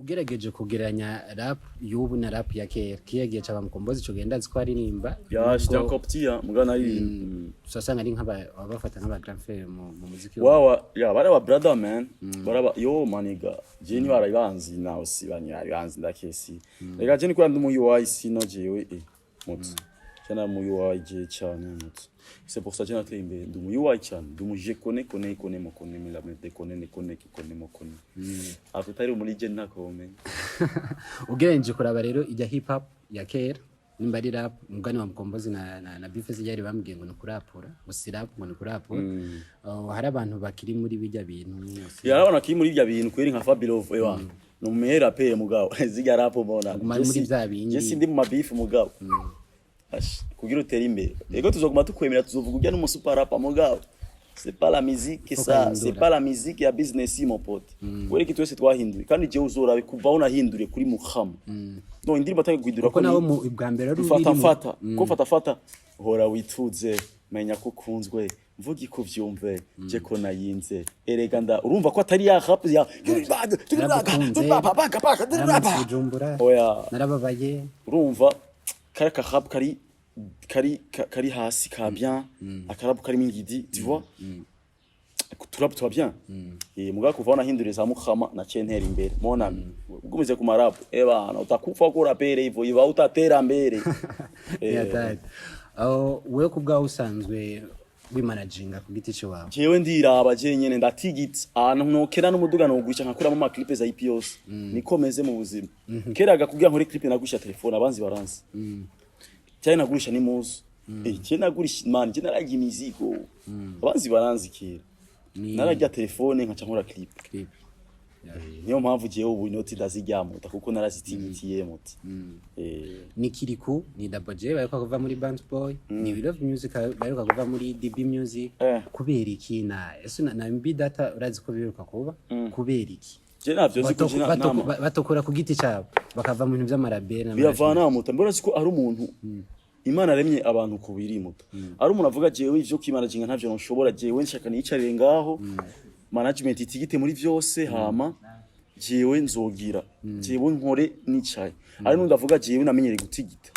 Ugerageje kugereranya rap y'ubu na rap ya kera, kiya gihe caba Mukombozi, ico gihe ndazi ko aririmba. Ya, j'étais encore petit, hein, mugabo nari Usanga ari nk'aba abafata nk'aba grand frère mu muziki. Wawa ya, bari aba brother man, baraba yo maniga je ni barabanzi nawe si banyabanzi ndakesi. Reka je ni kwa ndi mu UI, sino jewe moto cyane mu UI je cyane moto. C'est pour ça je nateye imbere, ndi mu UI cyane, ndi mu je connais connais connais mo connais mais la me connais ne connais qui connais mo connais ako tari muri je ntakome. Ugereranije kuraba rero ijya hip hop ya kera, nimba ari rap, umugani wa Mukombozi na Bifes yari bambwiye ngo ni kurapura, ngo si rap, ngo ni kurapura. Hari abantu bakiri muri bijya bintu. Yarabona kiri muri ibyo bintu kweri nka Fabio ewa ni umuhera pe, mugabo zirya rap ubona Guma muri vya bindi. Je sindi mu mabifu, mugabo. Ash, kugira utere imbere ego tuzoguma tukwemera, tuzovuga ujya n'umu super rapper, mugabo c'est pas la musique ça, c'est pas la musique ya business, mon pote. Kubera iki twese twahinduye, kandi jewe uzorabe kuva aho nahinduriye kuri Muhama, no indirimbo atangiye guhindura. Kuko nawe mu bwa mbere ari Fata ubirimo. Fata ko fata fata, hora wituze, menya ko ukunzwe, mvuga iko vyumve je ko nayinze erega nda urumva ko atari ya rap ya Naragukunze, naramutse Bujumbura, oya. Narababaye. Urumva kari ka rap kari hasi ka bien, akarabu karimo ingidi, tu vois, turap tuba bien. Mugabo kuva nahinduriye za Muhama naciye ntera imbere, mon ami. Ugumize ku marapu bana utakufa ko rapere hivyo iva utatera mbere. Yatari. Aho wewe ku bwawe usanzwe wimanaginga ku giti cyawe? Jewe ndiraba je nyene, ndatigita ahantu nokera n'umuduga nogurisha nkakuramo ama clip za IP yose, niko meze mu buzima. Keraga kugira nkore clip nagurisha telefone, abanzi baranzi cyane, nagurisha n'imuzu, je nagurisha man, je nararya imizigo, abanzi baranzi kera. Nararya telefone nkaca nkora clip. Clip. Niyo mpamvu jewe ubu inoti ndazirya muta kuko narazitigitiye muta. Ni Kiriku, ni Double J baheruka kuva muri Band Boy, ni We Love Music baheruka kuva muri DB Music. Kubera iki na ese na MB Data urazi ko biheruka kuba, kubera iki Je navyo nzi ko je nama batokora ku giti cyabo bakava mu bintu by'amarabere? Biravana muta, mbona siko ari umuntu Imana aremye abantu kubiri muta. Ari umuntu avuga: "Jewe ivyo kwimanaginga ntavyo nshobora, jewe nshaka niyicarire ngaho, management itigite muri vyose, hama jewe nzogira jewe nkore nicaye." Ari n'undi avuga: "Jewe namenyereye gutigita,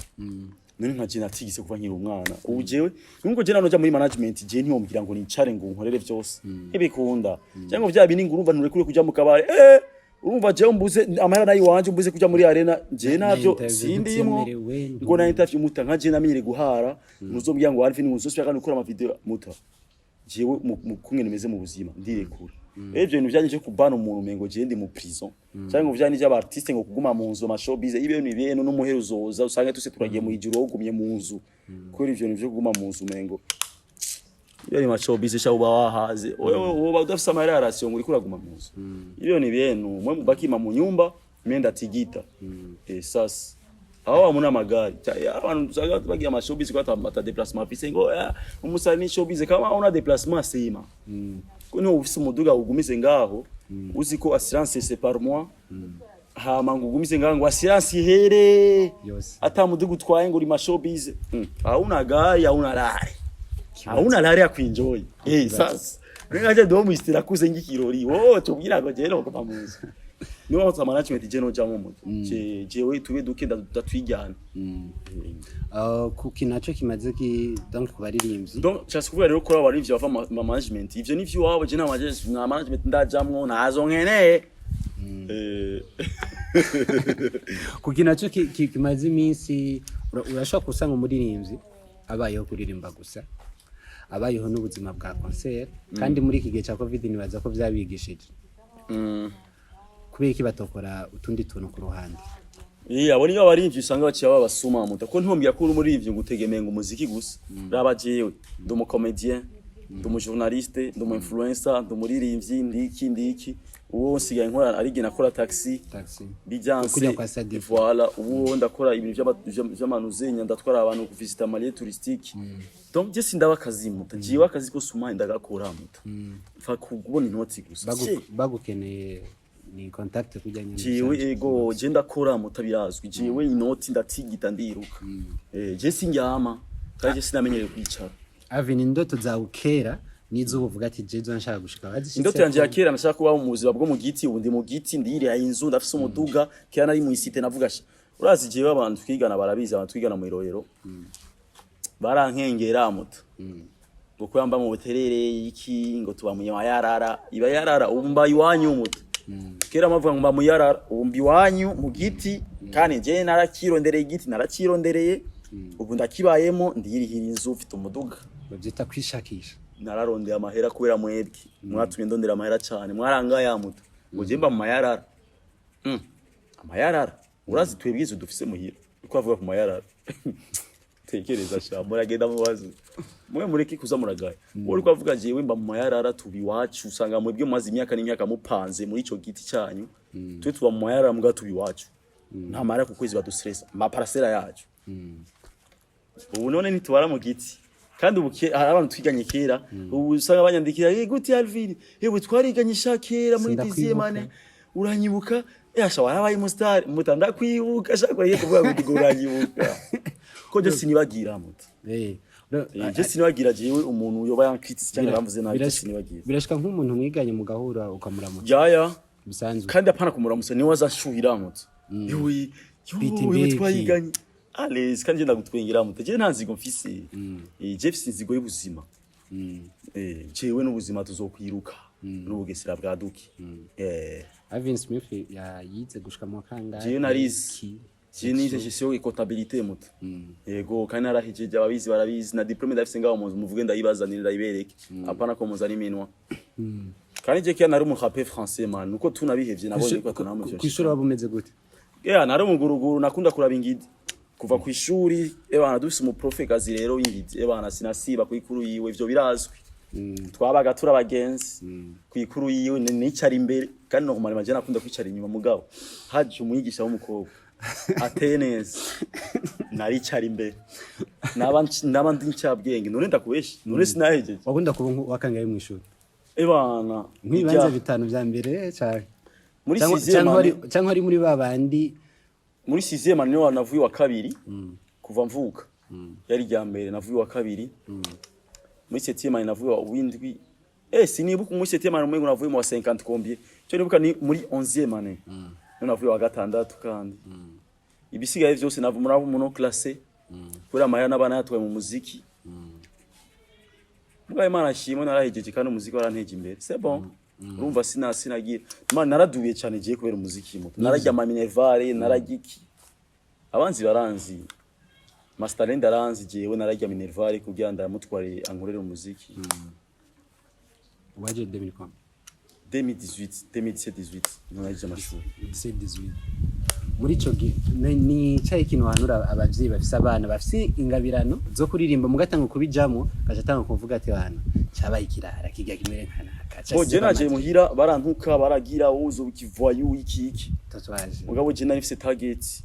none nka je natigise kuva nkiri umwana, ubu jewe nubwo je nanoja muri management, je ntiwombwira ngo nicare ngo nkorere vyose, ntibikunda." Cyangwa vya bindi ngo urumva nturekure kuja mu kabare, urumva jewe mbuze amahera nayo iwanje, mbuze kuja muri arena, je navyo interview sindimwo. ntityemerewe, ngo na interview muta, nka je namenyereye guhara, ntuzobwira ngo Alvin ngo nzosubira kandi gukora ama video muta. Jewe mu kumwe meze mu buzima ndirekura. Rero ivyo bintu vyanje kubana umuntu umengo je ndi mu prison, cyangwa ngo vyanje by'aba artiste ngo kuguma mu nzu ama showbiz, ibintu ibintu n'umuhero uzoza usange tuse turagiye mu ijuru wogumye mu nzu kubera ivyo bintu vyo kuguma mu nzu, umengo iyo ni ma showbiz sha uba wahaze wewe, uba udafise amahera ya ration ngo uriko uraguma mu nzu. Ibyo ni bintu mwe mubakima mu nyumba menda tigita. Sasa aho hamuna magari. Abantu usanga bagira ama showbiz ko ata déplacement afise, ngo umusani ni showbiz kama una déplacement sima ko niho ufise umuduga ugumize ngaho, uzi ko assurance c'est par mois, hama ngo ugumize ngaho ngo assurance ihere Yose. Ata muduga utwaye ngo uri ma showbiz. Hauna gari, hauna lare, hauna lare ya kuenjoy. Sasa nkaje ndo muistira kuze ngikirori wowe tubwira ngo je no kuva mu nzu niyo mpamvu management je no jamo mu je jewe tube duke ndatwijyana. Ku kintu naco kimaze ki donc ku baririmbyi. Donc nshaka kuvuga rero ko abarivyo bava ma management, ivyo nivyo iwabo, je nta management ndajamwo, ntazo nkeneye. Ku kintu naco kimaze iminsi, urashobora gusanga umuririmbyi abayeho kuririmba gusa, abayeho n'ubuzima bwa concert, kandi muri iki gihe cya Covid nibaza ko vyabigishije. Kubera iki batokora utundi tuntu ku ruhande? Abo niyo abarimvyi usanga baciye babasuma muta, ko ntiwombwira ko uri umuririmbyi ngo utegemeye ngo umuziki gusa. Raba jewe ndi umu comédien, ndi umu journaliste, ndi umu influencer, ndi umuririmbyi, ndiki ndiki. Uwo nsigaye nkora ari nakora taxi. Taxi. Bijyanse. Kujya kwa Sadifu. Voilà, ubu ndakora ibintu vy'amanuzenya, ndatwara abantu kuvisita ama lieux touristiques. Donc je sindaba akazi muta, jewe akazi ko suma ndagakora muta, mfa kubona inoti gusa. Bagukeneye ni contact kujya nyine. Jewe ego, je ndakora muta, birazwi, jewe inoti ndatigita ndiruka. Je sindyama kandi je sinamenyereye kwicara. Alvin, indoto zawe kera N'izuba uvuga ati jewe nshaka gushika wazishitseko? Indoto yanje ya kera, nashaka kubaho mu buzima bwo mu giti. Ubu ndi mu giti, ndiyiriha inzu, ndafise umuduga. Kera nari mu isite, navuga sha, urazi jewe abantu twigana barabizi, abantu twigana mu Irohero barankengera muto ngo ko yamba mu buterere iki, ngo tuba mu yarara iba yarara. Ubu mba iwanyu muto. Kera mavuga ngo mba mu yarara, ubu mba iwanyu mu giti. Kandi je narakirondereye igiti, narakirondereye, ubu ndakibayemo, ndiyirihira inzu, mfite umuduga. Bavyita kwishakisha. Nararondeye amahera kubera mwebwe mwatumye ndondera amahera cyane. Mwarangaya muto ngo je mba mu mayarara. Amayarara, urazi twebwe izo dufise muhira uko avuga ku mayarara. Tekereza sha, muragenda mubaze mwe, mureke kuza muragaya. Wowe uriko avuga jewe mba mu mayarara, tubi iwacu. Usanga mwebwe mumaze imyaka n'imyaka mupanze muri ico giti cyanyu, twe tuba mu mayarara muga tubi iwacu. Nta mahera ku kwezi badustressa amaparasera yacu. Ubu none ntitubara mu giti. Kandi ubu hari abantu twiganye kera, ubu usanga banyandikira: "Eh, gute Alvin, yewe twariganye sha kera muri Sindakwibuka. dixième année, uranyibuka? Eh sha, warabaye umustar muta, ndakwibuka sha." Kuriye kuvuga ngo uranyibuka ko je sinibagira muta. Je sinibagira. Jewe umuntu yoba yankitse cyangwa yaramvuze nabi, je sinibagira. Birashika nk'umuntu mwiganye mugahura ukamuramutsa? Yaya. Bisanzwe. Kandi apana kumuramutsa, niwe azashuhira muta, yewe Bita yewe imbeki. Twayiganye allez, kandi je ndagutwengera muta. Je nta nzigo mfise. Je mfise inzigo y'ubuzima. Jewe n'ubuzima tuzokwiruka n'ubugesera bwa duki. Alvin Smith yize gushika mu kangahe? Jewe narize. Ki? Je nize gestion et comptabilité muta. Yego, kandi narahejeje, ababizi barabizi, na diplôme ndafise ngaho mu nzu. Muvuge ndayibazanire, ndayibereke, apana ko muzana iminwa. Kandi je kiya nari umu rappeur français man, nuko tunabihevye nabonye ko atanamuvyo. Kw'ishuri waba umeze gute? Yeah, nari umuguruguru, nakunda kuraba ingidi kuva ku ishuri. Ebana, dufise umuprofe kazi rero w'ingidi, ebana, sinasiba ku ikuru yiwe, ivyo birazwi. Twabaga turi abagenzi ku ikuru yiwe, nicara imbere. Kandi normalement je nakunda kwicara inyuma, mugabo haje umwigisha w'umukobwa ateye neza, naricara imbere, naba ndi ncabwenge. None ndakubeshe? None sinahejeje? Wakunda kuba wakangaye mw'ishuri? Ebana, nk'ibibanza bitanu vya mbere cyane? Muri sixième année. Cyangwa ari muri ba bandi? Muri sixième année niho navuye wa kabiri. Kuva mvuka yari rya mbere navuye wa kabiri. Muri septième année navuye wa windwi. Sinibuka muri septième année, umengo navuye mu wa 50 combien. Cyo nibuka ni muri 11e année niho navuye wa gatandatu. Kandi ibisigaye vyose navuye muri abo non classé, kubera amahera n'abana yatwaye mu muziki. Mugabo Imana ashimwe, narahejeje kandi umuziki waranteje imbere, c'est bon. Urumva sinagira Imana, naraduye cyane giye kubera umuziki muto. Narajya ama minerval, narajya iki, abanzi baranzi, Masterland aranzi. Jewe narajya minerval kugira ndamutware ankorere umuziki. Waje 2000? 2018, 2017, 18 narajya amashuri. 17, 18. Muri ico gihe ni caye ikintu hanura abavyeyi bafise abana bafise ingabirano zo kuririmba, mugatanga kubijamwo, gaca atanga kuvuga ati bana cabaye ikirara kijya kimere nka naka? Bo je naje muhira barantuka, baragira uzo kivoyu iki iki. Tatouage. Mugabo je nari mfise target.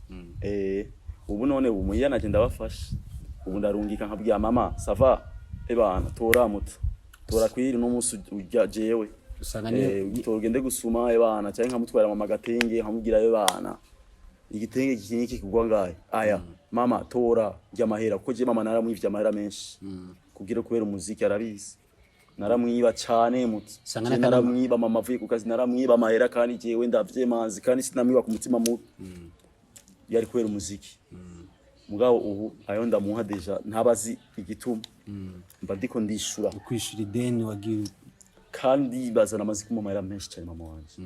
Ubu none ubu muhira naje ndabafasha. Ubu ndarungika nkabwira mama: "Ça va, ebana, tora muto, tora kwiri no musi urya jewe." Usanga ni Tora ugende gusuma, ebana, cyangwa nkamutwara mama agatenge, nkamubwira: "Ebana, igitenge iki niki kugwa ngahe aya mama, tora rya mahera." Kuko je mama naramwivye amahera menshi kugira kubera umuziki, arabizi, naramwiba cane muti. Usanga Je naramwiba mama avuye ku kazi, naramwiba amahera. Kandi jewe ndavyemazi, kandi sinamwiba ku mutima mubi, yari kubera umuziki. Mugabo ubu ayo ndamuha déjà ntabazi igituma mba ndiko ndishura. Kwishura ideni wagiye. Kandi bazana amazi kumpa amahera menshi cyane mama wanje,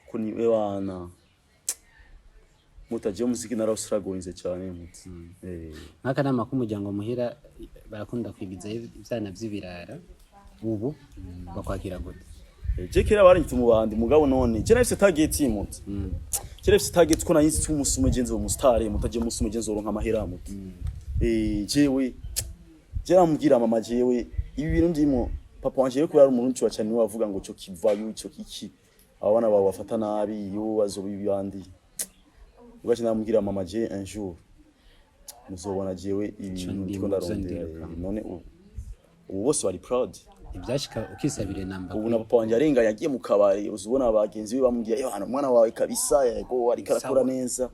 kuko ni wana mutagiye umuziki narawusiragoyinze cyane muti. Nk'akanama k'umuryango muhira barakunda kwigizayo ivyana vy'ibirara, ubu bakwakira gute? Je kera baranyita umubandi, mugabo none je nafise target muti. Je nafise target ko nayinzi umunsi umwe je nzoba umustar mutagiye, umunsi umwe je nzoronka amahera muti. Jewe je namubwira mama: "Jewe ibi bintu ndimo." Papa wanje rero kubera ari umuntu wa cyane, niwe avuga ngo cyo kivayo cyo iki, abana bawe bafata nabi, yo bazoba ibandi. Ugace namubwira mama: "Je un jour muzobona jewe ibintu ndimo, ndiko ndarondera." nzondiruka. None ubu bose bari proud. Ivyashika ukisabira namba? Ubu na papa wanje arenganye agiye mu kabari, uzubona bagenzi be bamubwira: "Eh, hano umwana wawe kabisa, yego, ariko arakora neza."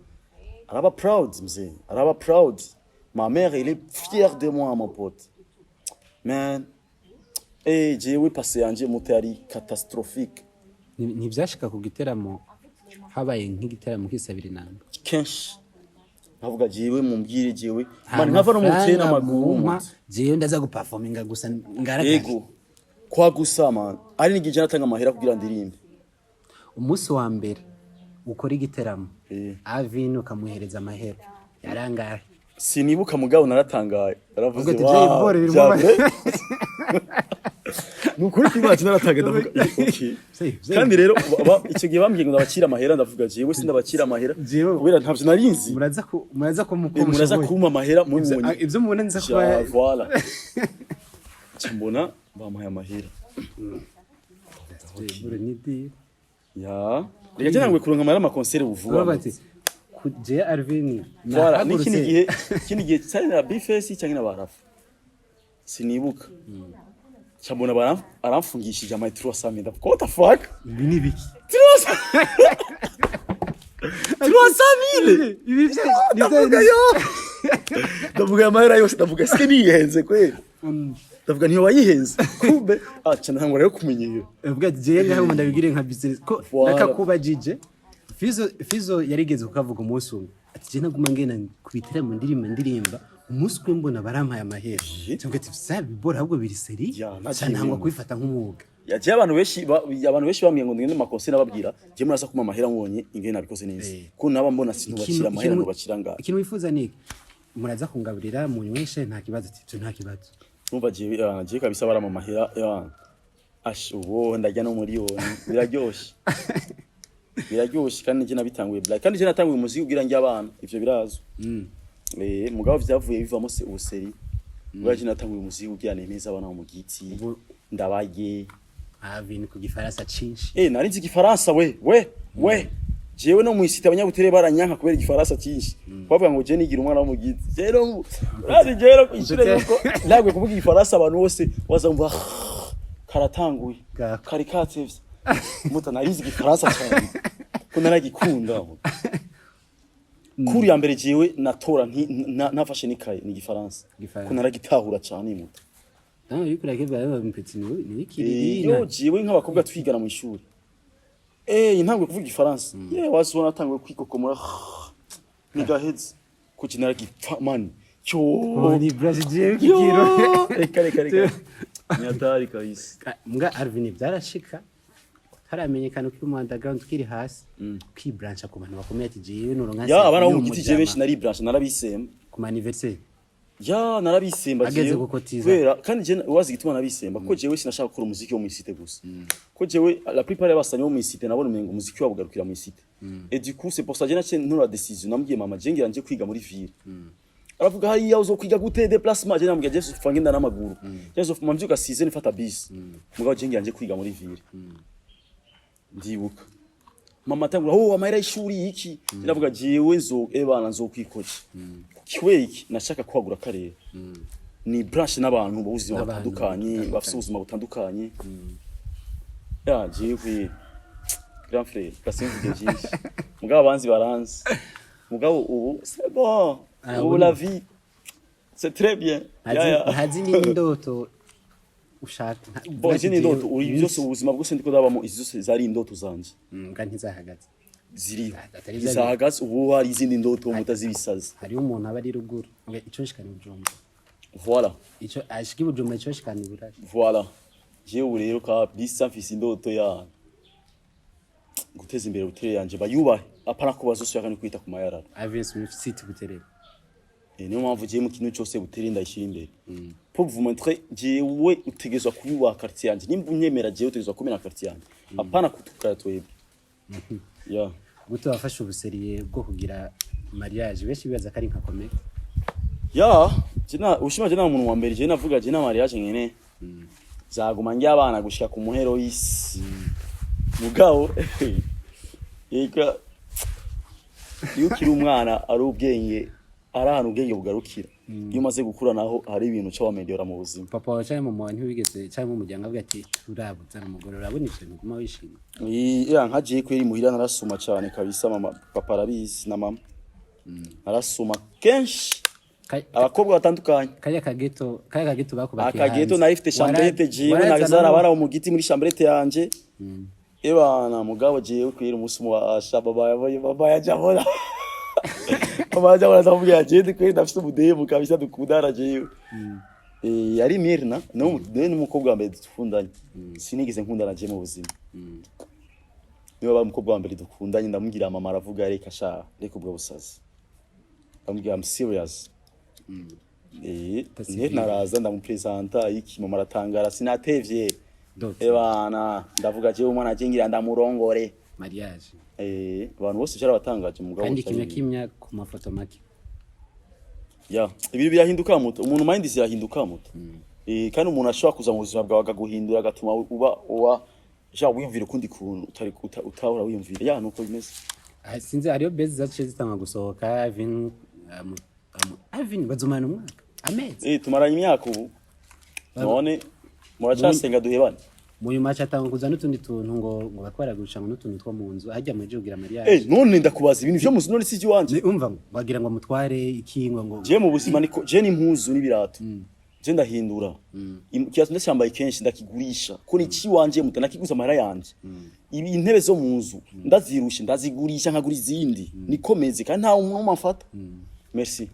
Araba proud mzee, araba proud. Ma mère, elle est fière de moi, mon pote, man. Jewe passé yanje muto yari catastrophique. Ntivyashika ku giteramo, habaye nk'igiteramo kisabira inamba? Kenshi nkavuga jewe mumbwire jewe Nta man, nkava no mu bukene mafaranga n'amaguru mumpa, muto. Jewe ndaza guperforminga gusa ngaragara. Ego, kwa gusa man, ari n'igihe natanga amahera kugira ndirimbe. Umunsi wa mbere ukora igiteramo, Avin ukamuhereza amahera yarangahe? Sinibuka, mugabo naratangaye, naravuze Ubwo ati, "Jay "Wow, Paul birimo bya vrai?" Ni ukuri kw'Imana, naratangaye, ndavuga okay. Kandi rero icyo gihe bambwiye ngo ndabakira amahera, ndavuga jewe sindabakira amahera kubera ntavyo narinzi. Muraza ku Muraza kumpa amahera mubibonye. Ibyo mubona nza kuba Ja, voilà. Nca mbona bampaye amahera. Jay Paul ni deal. Ya, reka je nangwe kuronka amahera ama concert vuba. Baba bati je Alvin Voilà, n'ikindi nahagurutse. gihe, ikindi gihe cyari na Bface cyangwa na Barafu. Sinibuka. Nca mbona aramfungishije ama 300 mille. Ndavuga, "What the fuck?" Ibi ni biki? 300 mille. Ibi Ndavuga yo. Ndavuga amahera yose, ndavuga sike nihenze kweli. Ndavuga ntiyo wayihenze. Kumbe ah cyane ntangwa rero kumenyera. Uvuga ati jewe ngaho ndabigire nka business ko Voilà. nakakubajije Fizo. Fizo yarigeze kukavuga umunsi umwe ati je naguma ngenda kubiteramo ndirimba ndirimba, umunsi umwe mbona barampaye amahera, cyangwa ati vya bibora ahubwo biri seri Ya, nta cyane ntangwa kintu. kubifata nk'umwuga. Yagiye abantu benshi abantu benshi bambwiye ngo ngende mu ma concert, nababwira je muraza kuma amahera mubonye ingene nabikoze neza. Ko naba mbona sinubakira amahera ntubakira ngaho. Ikintu wifuza ni iki? Muraza kungaburira munyweshe nta kibazo, ati ibyo nta kibazo. Numva jewe jewe kabisa bara mu mahera ash ubu ndarya no miliyoni, biraryoshe, biraryoshe. Kandi njye nabitanguye black, kandi njye natanguye umuziki kugira njye abana, ivyo birazwi. Mugabo vyavuye bivamo se ubu seri. Mugabo njye natanguye umuziki kugira nemeze abana bo mu giti ndabarye. Alvin ku gifaransa cinshi. Nari nzi igifaransa we we we. Jewe no mw'isite abanyabutere baranyanka kubera igifaransa cyinshi. Bavuga ngo je nigira umwana wo mu giti. Jewe no urazi jewe no kw'ishure yuko ntabwo kuvuga igifaransa abantu bose wazumva karatanguye. Gako. Kari katevye. Muta narizi igifaransa cyane. Ko naragikunda. Kuri ya mbere jewe natora ntafashe n'ikaye ni igifaransa. Igifaransa. Ko naragitahura cyane muta. Ah, uriko urakivuga mpetsi ni ikiriri. Yo jewe nk'abakobwa twigana mu ishuri. Intangwe kuvuga igifaransa. Ye wasubona natanguye kwikokomora. Nigaheze. Kuki naragipfa man. Cyo. Ni Brazil Yo, kikiro. Reka reka reka. Ni hatari kabisa. Mbwa Alvin, byarashika haramenyekana ukiri mu underground, ukiri hasi, ukibrancha ku bantu bakomeye ati jewe noronka Ya, abana bo mu giti je benshi nari branche, narabisemba. Ku ma anniversaire. Ya, narabisemba Ageze jewe. gukotiza. Kubera kandi je wazi igituma nabisemba ko jewe sinashaka gukora umuziki wo mu cité gusa. Ko jewe la plupart y'abasanyi bo mu cité nabona umengo umuziki wabo ugarukira mu cité. Et du coup c'est pour ça je naciye ntora décision, namubwiye mama je ngira nje kwiga muri ville. Aravuga hariya uzokwiga gute, déplacement? Je namubwiye je sofa ngenda n'amaguru. Je sofa mbyuka 6 nifata bus. Mugabo je ngira nje kwiga muri ville. Ndibuka mama atangura oh amahera y'ishuri iki, ndavuga jewe nzo ebana nzokwikoca kiwe iki, nashaka kwagura akarere ni branche n'abantu b'ubuzima N'abantu butandukanye butandukanye. bafite ubuzima butandukanye. Ya jewe grand frère gasimvuge byinshi, mugabo abanzi baranzi, mugabo ubu c'est bon. Ah, ubu ubu la vie c'est très bien. Ya, ya. Ntazi n'indoto ushaka Bon, izindi ndoto uri byose ubuzima bwose ndiko ndabamo, izi zose zari indoto zanje. Mbwa ntizahagaze. Ziriho. Atari bya- Zahagaze, ubu hari izindi ndoto mutazibisazi. Hariho umuntu aba ari ruguru ngo ico nshikana i Bujumbura, Voilà. ico ashika i Bujumbura, ico nshikana i Burari. Voilà, jewe rero kabisa mfise indoto ya guteza imbere Butere yanje, bayubahe, apana ko bazoshaka no kwita ku mayarara. Alvin Smith City Buterere. Niyo mpamvu jewe mu kintu cyose Butere ndayishyira imbere pour vous montrer jewe utegerezwa kuyubaha quartier yanje, nimba unyemera jewe utegerezwa kumena quartier yanje, apana kutukaya twebwe ya. Gute wafashe ubu sérieux bwo kugira mariage? Benshi bibaza ko ari nka comédie. Ya jina ushima jina umuntu wa mbere je navuga je na mariage ngene zaguma njya abana gushika ku muhero w'isi, mugabo eka iyo ukiri umwana ari ubwenge, ari ahantu ubwenge bugarukira. Iyo umaze gukura naho hari ibintu uca wameliora mu buzima. Papa wawe cyangwa mama wawe ntiwigeze, cyangwa umuryango avuga ati turabuzana umugore, urabona ibyo ntuguma wishimye? Ya nka jewe kweri muhira narasuma cyane kabisa, mama papa arabizi na mama, narasuma kenshi. Abakobwa batandukanye. Kaya kageto bakubakiye. Akageto nari mfite chambrette jewe nazara bara mu giti muri chambrette yanje. Ebana, mugabo jewe kwira umunsi umubasha baba yabonye baba yajabona, baba yajabona, ndamubwira jewe ndi kwira ndafise umudemu kabisa dukundana jewe. Yari Mirna, no n'umukobwa wa mbere dukundanye. Sinigeze nkundana je mu buzima. Niwe wabaye umukobwa wa mbere dukundanye. Ndamubwira, mama aravuga: "Reka sha, reka ubwo busazi." Ndamubwira: "I'm serious." That's Ne naraza ndamupresenta iki, mama aratangara, sinatevye. Dot. Ebana, ndavuga jewe umwana je ngira ndamurongore. Mariage. Abantu bose cyarabatangaje, mugabo Kandi cyari kimya kimya ku mafoto make. Ya, ibintu birahinduka muto, umuntu mind zirahinduka muto. Kandi umuntu ashobora kuza mu buzima bwawe akaguhindura, agatuma uba uwa ja wiyumvira ukundi kuntu utari utahora wiyumvira. Ya, nuko bimeze. Ah, sinzi, hariyo bezi zaciye zitanga gusohoka. Alvin, Alvin bazumana umwaka, amezi. Tumaranye imyaka ubu, none muracasenga duhebane? Mu nyuma aca kuza n'utundi tuntu ngo bariko baragurisha, ngo n'utuntu two mu nzu hajya mu kugira mariage. None ndakubaza, ibintu vyo mu nzu none si iby'iwanje? Ni umva ngo wagira ngo mutware iki ngo Je mu buzima niko je n'impuzu n'ibirato je ndahindura. Ikirato ndacyambaye kenshi ndakigurisha ko ni ikiwanje muta, nakiguze amahera yanje. Ibi intebe zo mu nzu ndazirushe, ndazigurisha nkagura izindi, nikomeze kandi nta umuntu amfata. Merci.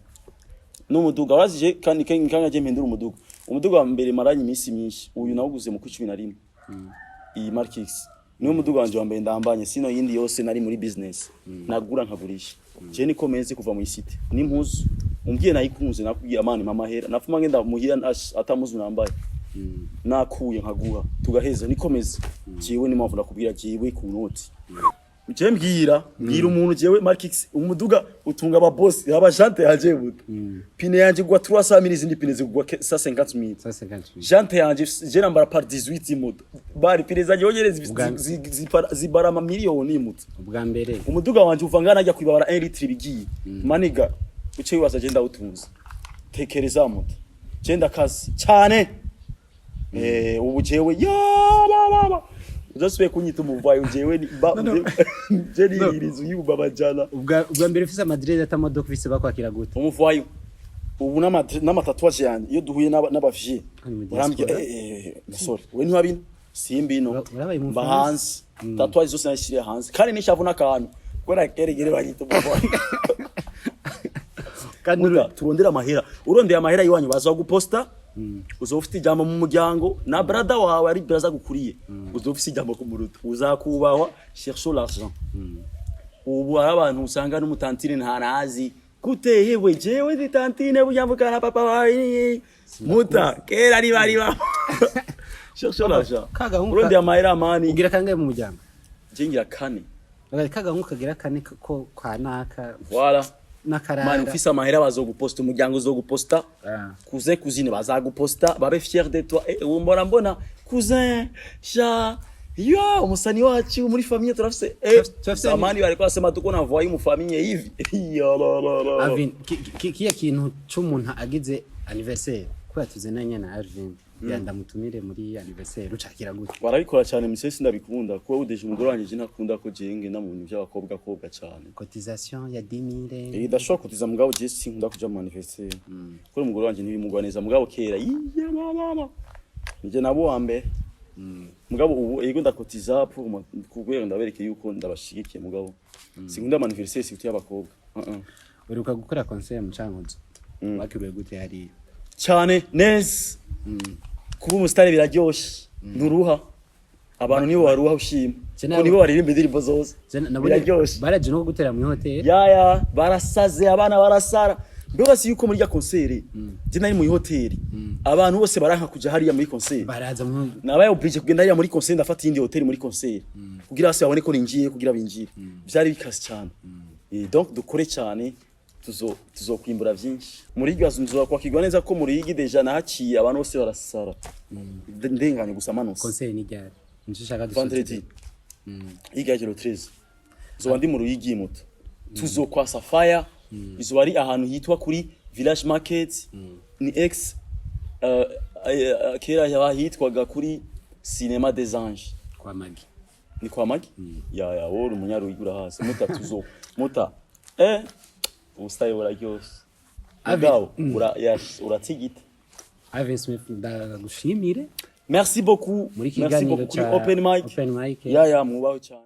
N'umuduga warazije kandi kandi je mpindura umuduga. Umuduga wa mbere maranye iminsi myinshi, uyu nawuguze mu kwa 11, iyi Mark X niwo muduga wanje wa mbere ndambanye. Sino yindi yose nari muri business, nagura nkagurisha. Je nikomeze kuva mu city n'impuzu umbwiye nayikunze, nakubwiye amani mama hera nafuma ngenda muhira atamuzu nambaye, nakuye nkaguha tugaheza. Nikomeze jewe, ni mpamvu nakubwira jewe ku noti. Je mbwira umuntu jewe Mark X umuduga utunga aba boss, aba jante yaje buto. Pine yanje gwa 300,000, izindi pine zigwa 150,000. 158. Jante yanje je nambara par 18 moto bari pine zanje yonyene zibara ama miliyoni moto. Ubwa mbere. Umuduga wanje uva ngana ajya kwibabara 1 litre bigiye maniga uce wibaza je ndawutunze. Tekereza moto, je ndakazi cyane. Ubu jewe ya ba ba ba uzasubiye kunyita umuvayo, jewe ni ba je nihiriza uyumva amajana. Ubwa mbere ufise amadrede atamodoka ufise, bakwakira gute? Umuvayo ubu n'ama tatouage yanjye, iyo duhuye n'abavye Hano mu barambwira: diaspora. Musore we ntiwabino simbino." Urabaye mu Mba Bufaransa? hanze, tatouage zose nashyiriye hanze kandi n'ishavu n'akantu kuko nakeregere banyita umuvayo. Kandi Muta, turondere amahera. Urondeye amahera iwanyu baza guposta, uzoba ufite ijambo mu muryango na brother wawe ari brother gukuriye, uzoba ufite ijambo ku muruta, uzakubahwa. Cherchons l'argent. Ubu hari abantu usanga n'umutantine ntanazi gute: "Hewe, jewe ndi tantine burya mvukana na papa wawe." Muta kera ari bari ba cherchons l'argent. Kagahungu Urondeye amahera mani. Ugira kangahe mu muryango? Je ngira kane. Kagahungu kagira kane ko kwa naka. Voilà. N'akaranga. Mani, ufise amahera bazoguposta, umuryango uzoguposta. Cousin, cousine bazaguposta, babe fier de toi. Umbona mbona cousin sha yo umusani wacu muri famille turafise Turafise. Zamani bariko basema tuko na voyou mu famille hivi. Yo la la la. Alvin, kiya kintu c'umuntu agize anniversaire, kubera tuzinanye na Alvin, yandamutumire muri anniversaire, ucakira gute? Barabikora cyane misesi, ndabikunda kuba udeje umugore wanje. Je ntakunda ko je ngenda mu bintu by'abakobwa kobwa cyane. Cotisation ya 10,000. Ndashobora kutiza, mugabo je sinkunda kuja mu anniversaire kuko umugore wanje ntibimugwa neza. Mugabo kera iya mama nije nabo wa mbere. Mugabo ubu ego ndakotiza pour kubera ndabereke yuko ndabashigikiye, mugabo sinkunda ama anniversaire surtout y'abakobwa. Uh -uh. Uheruka gukora concert mu Cankuzo, wakiriwe gute hariya? Cyane neza. Kuba umusitari biraryoshe, nturuha. Abantu nibo baruha, ushima ko nibo baririmba indirimbo zose. Biraryoshe. Baraje no gutera mu hoteli. Yaya, barasaze abana barasara. Mbega si yuko muri rya concert je nari mu hoteli, abantu bose baranka kuja hariya muri concert. Baraza mu Nabaye obligé kugenda hariya muri concert, ndafata iyindi hoteli muri concert kugira bose babone ko ninjiye, kugira binjire. Byari bikase cyane. Donc dukore cyane, tuzokwimbura byinshi muri iryo nzu, kwakirwa neza ko muri iyi déjà nahaciye abantu bose barasara. Ndenganye gusa manose. Concert ni ryari? Nico ushaka Vendredi igaje le 13 zoba ndi mu Ruyigi muto, tuzokwasa fire. Izoba ari ahantu hitwa kuri Village Market, ni ex kera hitwaga kuri Cinema des Anges. Kwa Magi. Ni kwa Magi. Ya wowe uri umunyaruyigi, urahasi muta. Tuzo muta, ubusayi buraryoshe. Mugabo uratigita. Alvin Smith, ndagushimire Merci beaucoup. muri Merci kiganiro beaucoup kuri ca open mic. Open mic. Ya, mwubaho cyane.